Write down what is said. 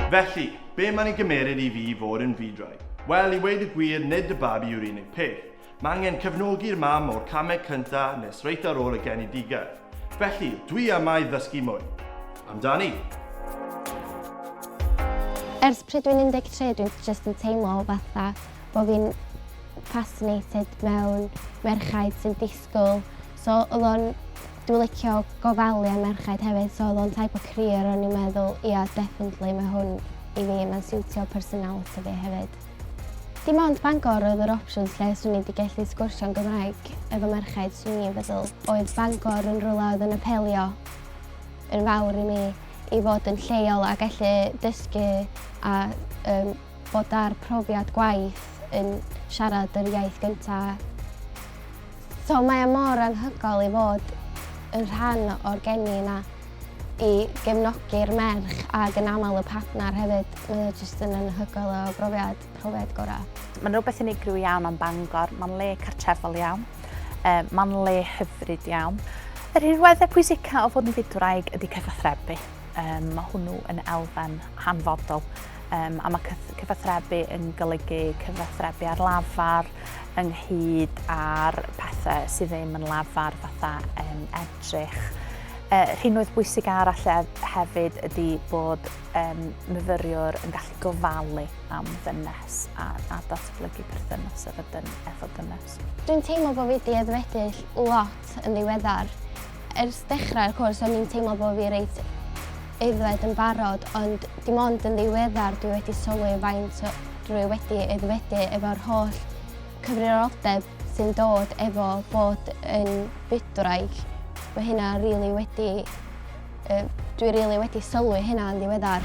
Felly, be mae'n ei gymeryd i fi fod yn fydwraig? Wel, i weud y gwir, nid y babi yw'r unig peth. Mae angen cefnogi'r mam o'r camau cynta nes reit ar ôl y genedigaeth. Felly, dwi yma i ddysgu mwy. Amdani! Ers pryd dwi'n 13 dwi'n jyst yn teimlo fatha bod fi'n fascinated mewn merchaid sy'n disgwyl. So oedd o'n, dwi'n licio gofalu am merchaid hefyd, so oedd o'n type o career o'n i'n meddwl, ia, definitely mae hwn i fi, mae'n siwtio personality fi hefyd. Dim ond Bangor oedd yr opsiwn lle swn i wedi gallu sgwrsio'n Gymraeg efo merchaid, swn i'n feddwl. Oedd Bangor yn rhywle oedd yn apelio yn fawr i mi i fod yn lleol a gallu dysgu a bod ar profiad gwaith yn siarad yr iaith gyntaf. So mae o mor anhygoel i fod yn rhan o'r geni yna i gefnogi'r merch ac yn aml y partner hefyd. Mae o jyst yn anhygoel o brofiad, profiad gorau. Mae'n rhywbeth unigryw iawn am Bangor. Mae'n le cartrefol iawn. Mae'n le hyfryd iawn. Yr rhinweddau pwysica o fod yn fydwraig ydy cyfathrebu. Mae hwnnw yn elfen hanfodol. A mae cyfathrebu yn golygu cyfathrebu ar lafar ynghyd â'r pethau sydd ddim yn lafar fatha edrych. Rhinwedd bwysig arall hefyd ydy bod myfyriwr yn gallu gofalu am ddynes a datblygu perthynas efo dynes. Dwi'n teimlo bod fi wedi aeddfedu lot yn ddiweddar. Ers dechrau'r cwrs o'n i'n teimlo bod fi reit aeddfed yn barod, ond dim ond yn ddiweddar dwi wedi sylwi faint o dwi wedi aeddfedu efo'r holl cyfrifoldeb sy'n dod efo bod yn bydwraig. Mae hynna rili wedi, dwi rili wedi sylwi hynna yn ddiweddar.